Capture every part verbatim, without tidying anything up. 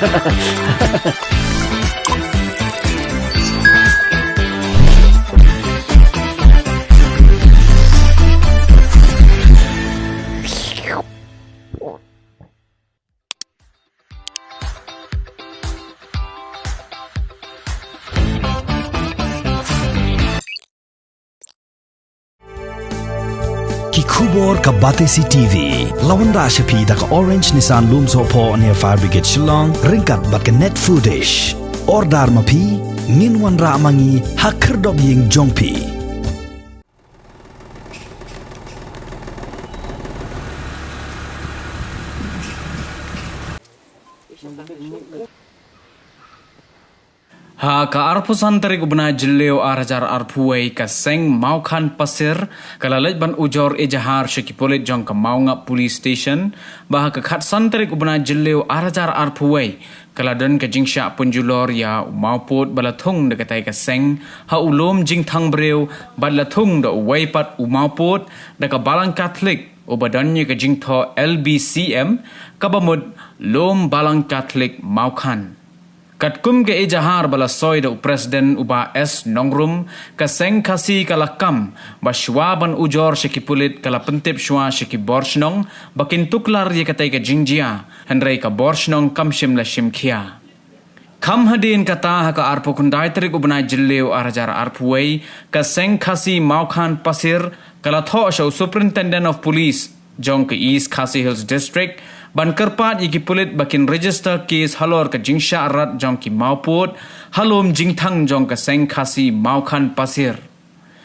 Ki khubor ka Batesi T V. La wanrah sha phi da ka Orange Nissan Lumsohphoh near Fire Brigade Shillong, ryngkat bad ka Net Foodish. Order ma phi, ngin wanrah ma ngi ha khyrdop ïing jong phi. Ha ka arphew san tarik u bnai Jylliew ar hajar arphew wei, ka seng Mawkhan Pasir ka la leit ban ujor ejahar sha ki pulit jong ka Mawngap Police Station, ba ha ka khatsan tarik u bnai Jylliew ar hajar arphew wei ka la don ka jingshah pynjulor ïa u mawpud ba la thung da katai ka seng ha u lum jingthang briew, bad la thung da uwei pat u mawpud da ka Balang Katholik uba don ïa ka jingthoh L B C M, kaba mut Lum Balang Katholik Mawkhan. Katkum ka ejahar ba la soi da u President u Bah S Nongrum, ka seng Khasi ka la kam ba shuwa ban ujor sha ki pulit ka la pyntip shuwa sha ki bor shnong ba kin tuklar ïa katai ka jingjia, hynrei ka bor shnong kam shym la shim khia. Kham hadien kata, ha ka arphew khyndai tarik u bnai Jylliew ar hajar arphew wei, ka seng Khasi Mawkhan Pasir ka la thoh sha u Superintendent of Police jong ka East Khasi Hills District ban kyrpad ïa ki pulit ba kin register case halor ka jingshah rat jong ki mawpud ha lum jingthang jong ka seng Khasi Mawkhan Pasir.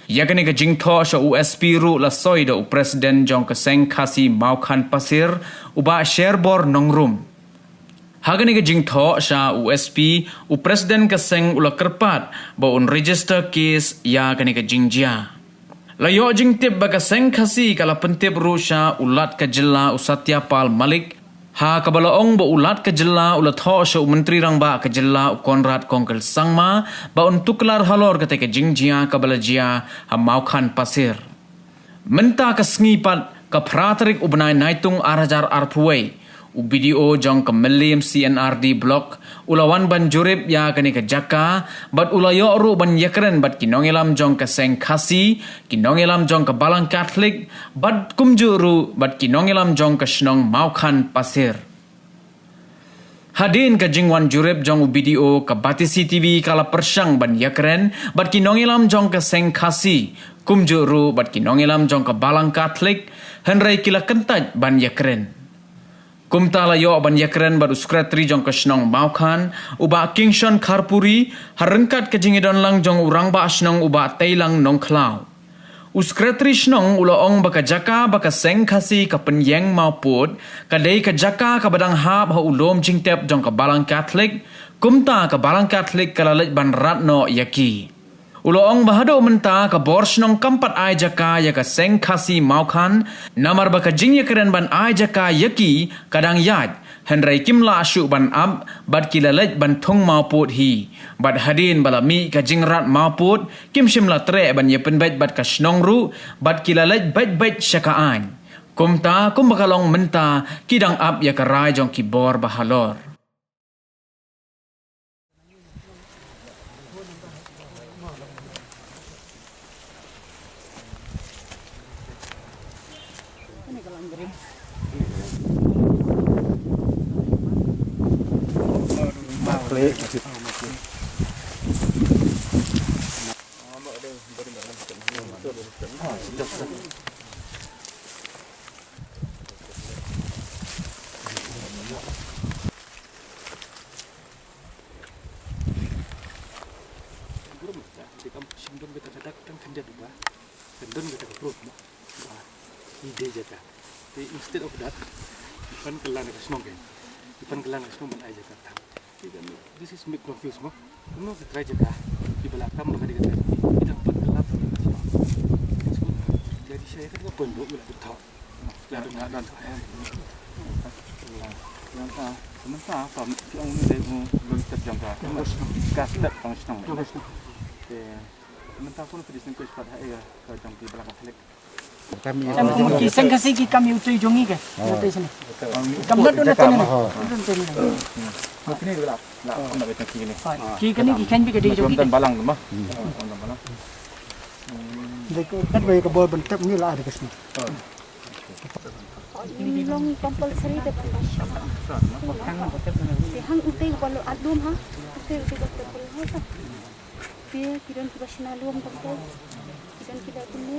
Ïa kane ka jingthoh sha u S P ruh la soi da u President jong ka seng Khasi Mawkhan Pasir, u Bah Sherbor Nongrum. Ha kane ka jingthoh sha u S P, u President ka seng u la kyrpad ba un register case ïa kane ka jingjia. La ïoh jingtip ba ka seng Khasi ka la pyntip ruh sha u Lat ka Jylla u Satya Pal Malik, ha kaba la ong ba u Lat ka Jylla u la thoh sha u Myntri Rangbah ka Jylla u Conrad Kongkal Sangma ba un tuklar halor katai ka jingjia kaba la jia ha Mawkhan Pasir. Mynta ka sngi pat, ka phra tarik u bnai Naitung ar hajar arphew wei, u B D O jong ka Mylliem C N R D Block u la wan ban jurip ïa kane ka jaka, bad u la ïoh ruh ban ïakren bad ki nongïalam jong ka seng Khasi, ki nongïalam jong ka Balang Katholik, bad kumjuh ruh bad ki nongïalam jong ka shnong Mawkhan Pasir. Hadien ka jingwan jurip jong u B D O, ka Batesi T V ka la pyrshang ban ïakren bad ki nongïalam jong ka seng Khasi, kumjuh ruh bad ki nongïalam jong ka Balang Katholik, hynrei ki la kyntait ban ïakren. Kumta la ïoh ban ïakren bad u Secretary jong ka shnong Mawkhan, u Bah Kingshon Kharpuri, ha ryngkat ka jingïadonlang jong u Rangbah Shnong u Bah Teilang Nongkhlaw. U Secretary Shnong u la ong ba ka jaka ba ka seng Khasi ka pynïeng mawpud ka dei ka jaka kaba dang hap ha u lum jingtep jong ka Balang Katholik, kumta ka Balang Katholik ka la leit ban rat noh ïa ki. U la ong ba haduh mynta ka bor shnong kam pat ai jaka ïa ka seng Khasi Mawkhan, namar ba ka jingïakren ban ai jaka ïa ki ka dang ïaid, hynrei kim lah shuh ban ap, bad ki la leit ban thung mawpud hi. Bad hadien ba la mih ka jingrat mawpud, kim shym la treh ban ïapynbeit bad ka shnong ruh, bad ki la leit beit beit sha ka aiñ. Kumta, kumba ka long mynta, ki dang ap ïa ka rai jong ki bor ba halor. Burom ta, te kam shim don kata ka dak tang khyndiat ba. Kan don kata ka proof mo. Ba. Ïa dei jaka. Te instead of that, i pan kylla na ka shnong kan. I pan kylla na ka shnong ban ai jaka tang. Te kan, this is make confuse mo. Kumno ka trai jaka. Ki ba la kam ba ka dei kata. I dang pan kylla tang. Jadi saya kata ka pon do, i la kata. Ïa, ïa, ïa. Ïa, ka, mynta, ka, ki ong ni dei u lun step jong ka, ka step tang shnong. Te, mynta, kano ka distinction pat ha ïa ka jong ki Balang Katholik? Em, ki seng Khasi ki kam ïa u tei jong ngi ke. Ïa u tei sini. Kam not don jaka, tei ni. Don tei ni. Ki kane ki khein beit ka dei jong ki. Balang ma. Dei ka kat ba ka bor ban tep ni la da ka sma. Ni long compulsory da ban bash. Te hang ute ba lo adum ha. Ute ute ba tep lo ha. Te ki don ki ba shna lum compulsory. Ki don ki la kine.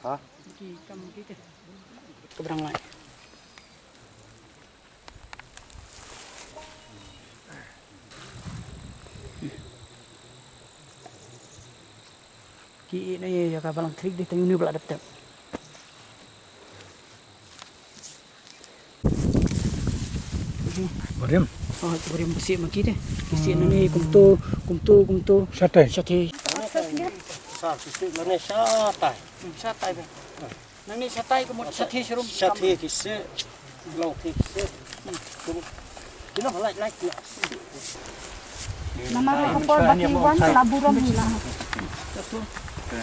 Ha? Ki kam ki te. Ka brang lai. Ki ïa ka balang thrik dei tang uni ba la dep tep. Barim. Oh, barim bisi ma ki te. Bisi nani kumto, kumto, kumto. Shatai. Shatai. Sar bisi nani shatai. Hmm, shatai be. Nani shatai kumto shatai sharum. Shatai kisi. Long kisi. Kino halai lai kino. Namar ka por ba ki wan la burom ni la. Ka,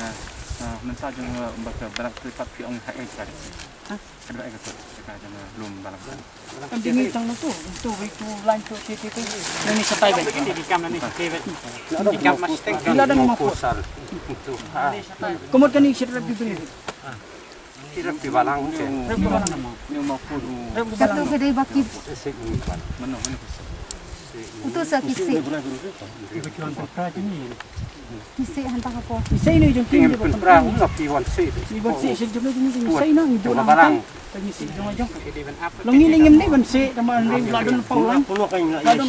ah, mynta jong, ah, ba ka balang tu pat phi ong ha eh ka. Ha? Ka dei ka tu, ka jong, ah, lum balang. Kan dei ni tang na tu, tu wei tu line tu ti ti ti. Nani shatai be. Ki kam nani shatai be. Ki kam mas teng. Ki la dang ma ko. Kumut kani shatai be. Ki rep ki balang ke. Rep ki balang. Rep ki balang. Satu kedai bakit. Sik ni balang. Mano, mano. Utu sa kisi. Kisi hanta ka po. Kisi ni jong kim. Pen pra um na pi wan si. Pi wan si, si jong ni kisi na ni balang. Kisi jong jong. Long ni ngim ni wan si, tama ni la don pang lang. La don.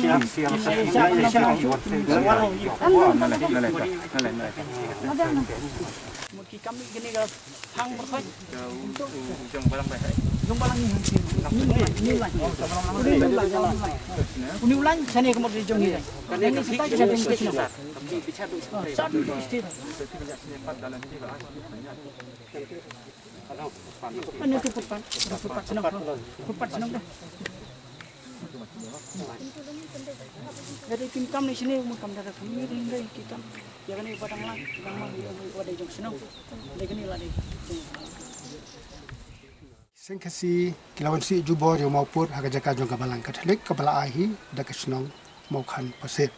Mut ki kam ni gini ka. Hang ba khoi. Jong balang bai hai. Jong balang ni hang. Ni lai, ni lai. Uni lai, ni lai. Uni lai, sani ka mot jong ni lai. Ni sa tai jong ni. Sa tu sti. Ani tu putpat, putpat senang. Putpat senang dah. Jadi kim kam ni sini, mu kam dah kam ni dei kim kam. Ya kan ni padang lang, padang lang, ya kan ni padang jong senang. Dei kane la dei. Seng Khasi ki la wan sih jubor ïa u mawpud ha ka jaka jong ka balang Katholik kaba la ai hi da ka shnong Mawkhan Pasir.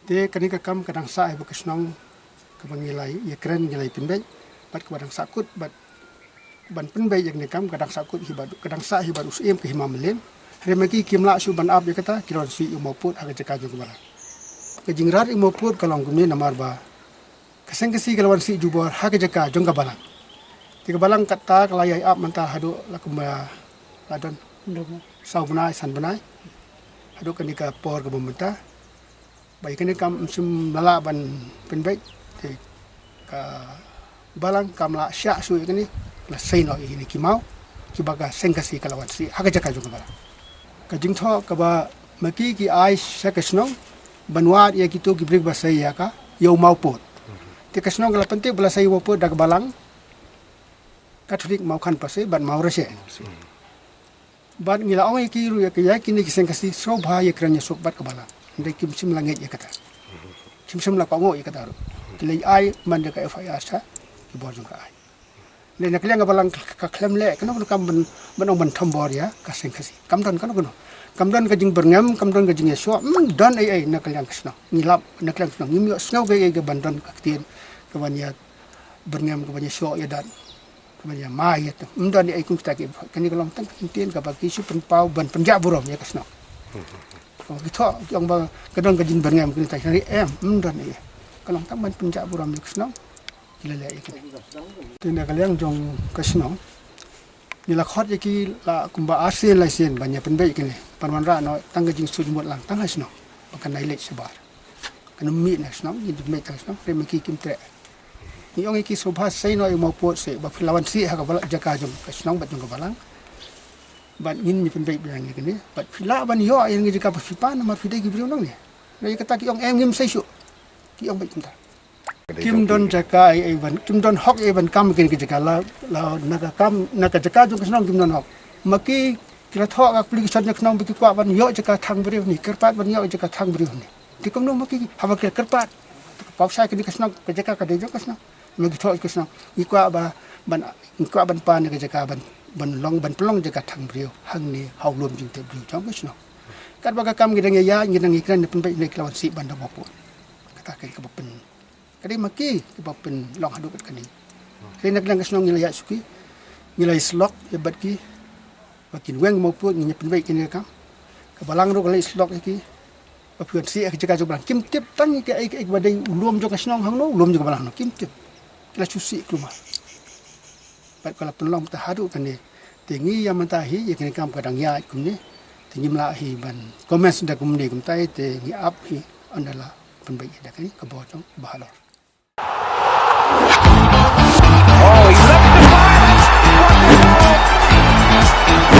Te kane ka kam ka dang sah hi ba ka shnong kaba ngi la ïa kren ngi la ïa pynbeit bad kaba dang sah kut bad ban pynbeit ïa kane ka kam ka dang sah kut hi bad ka dang sah hi bad u Syiem ka Hima Mylliem. Hynrei ma ki kim lah shuh ban ap ïa kata ki la wan sih ïa u mawpud ha ka jaka jong ka balang. Ka jingrat ïa u mawpud ka long kumne namar ba ka Seng Khasi ka la wan sih jubor ha ka jaka jong ka balang. Te ka balang kata ka la ïai ap mynta haduh la kumba la don saw bnai san bnai. Haduh kane ka por kaba mynta ba ïa kane kam shym la lah ban pynbeit. Te ka balang kam lah shah shuh ïa kane, la sei noh ïa kine ki maw kiba ka Seng Khasi ka la wan sih ha ka jaka jong ka balang. Ka jingthoh kaba ma ki ki ai sha ka shnong ban wad ïa kito ki briew ba sei ïa ka, ïa u mawpud. Te ka shnong ka la pyntip ba la sei ïa u mawpud da ka balang Katholik Mawkhan Pasir bad Mawrashe. Bad ngi la ong ïa ki ruh ïa ka ïa kine ki Seng Khasi sngewbha ïa kren ïa suk bad ka balang. Hynrei kim shym la ngeit ïa kata. Kim shym la kohnguh ïa kata ruh. Ki la ai man da ka F I R sha ki bor jong ka ai. Na ka liang ka balang ka khlem leh kano kano kam ban, ban ong ban thombor ïa ka Seng Khasi. Kam don kano kano. Kam don ka jingbyrngem, kam don ka jingïashoh, ym don ei ei na ka liang ka shnong. Ngi lap na ka liang ka shnong ngim ïohsngew kaei kaei ka ban don ka ktien ka ban ïa byrngem, ka ban ïashoh ïadat, ka ban ïa ma ïa tu. Ym don ei ei kum kita ki, kane ka long tang ka ktien kaba ki shu pynpaw ban pynjah burom ïa ka shnong. Ki thoh ki ong ba ka don ka jingbyrngem kane ta, hynrei em, ym don ei ei. Ka long tang ban pynjah burom ïa ka shnong. Ki la leh ïa kine. Te na ka liang jong ka shnong ngi la khot ïa ki la kumba arsien laisien ban ïa pynbeit ïa kine. Ban wanrah noh tang ka jingsngewmut lang tang ha shnong ba kan nai leit shabar. Kan ym mih na shnong, ngin pynbeit tang shnong, hynrei ma ki kim treh. Ngi ong ïa ki sngewbha sei noh ïa u mawpud seh ba phi la wan sih ha ka jaka jong ka shnong bad jong ka balang. Bad ngin ïa pynbeit biang ïa kine bad phi lah ban ïoh ïa kine jaka ba phi pan namar phi dei ki briew nangne. Hynrei ïa kata ki ong em, ngim sei shuh. Ki ong beit kumta. Kim don jaka ei ei ban, kim don hok ei ban kam kine ki jaka la, la na ka kam, na ka jaka jong ka shnong kim don hok. Ma ki, ki la thoh ka application jong ka shnong ba ki kwah ban ïoh jaka thang briew ne, kyrpad ban ïoh jaka thang briew ne. Te kumno ma ki, haba ki la kyrpad, paw shai kane ka shnong, ka jaka ka dei jong ka shnong. Ma ki thoh ka shnong, ngi kwah ba, ban, ngi kwah ban pan ka jaka ban, ban long, ban pynlong jaka thang briew hangne ha u lum jingtep briew jong ka shnong. Katba ka kam ngi dang ïa, ngi dang ïa kren, pynbeit ne ki la wan sih ban da bapun. Kata ka kaba pyn Ka dei ma ki kiba pynlong haduh kat kane. Ka dei na ka liang ka shnong ngi la ïaid shuki, ngi la ïasyllok ïa bad ki ba kin weng mawpud, ngin ïa pynbeit kane ka kam. Ka balang ruh ka la ïasyllok ïa ki ba phi wan sih ïa ka jaka jong balang. Kim tip tang ïa kaei kaei ba dei u lum jong ka shnong hangno, u lum jong ka balang hangno, kim tip. Ki la shu sih kulmar. Bad ka la pynlong mynta haduh kane. Te ngi ïa mynta hi ïa kane ka kam ka dang ïaid kumne. Te ngim lah hi ban comments da kumne kumta, te ngi ap hi ynda la pynbeit ïa da kane ka bor jong ba halor. Oh, he left the fire. What the hell?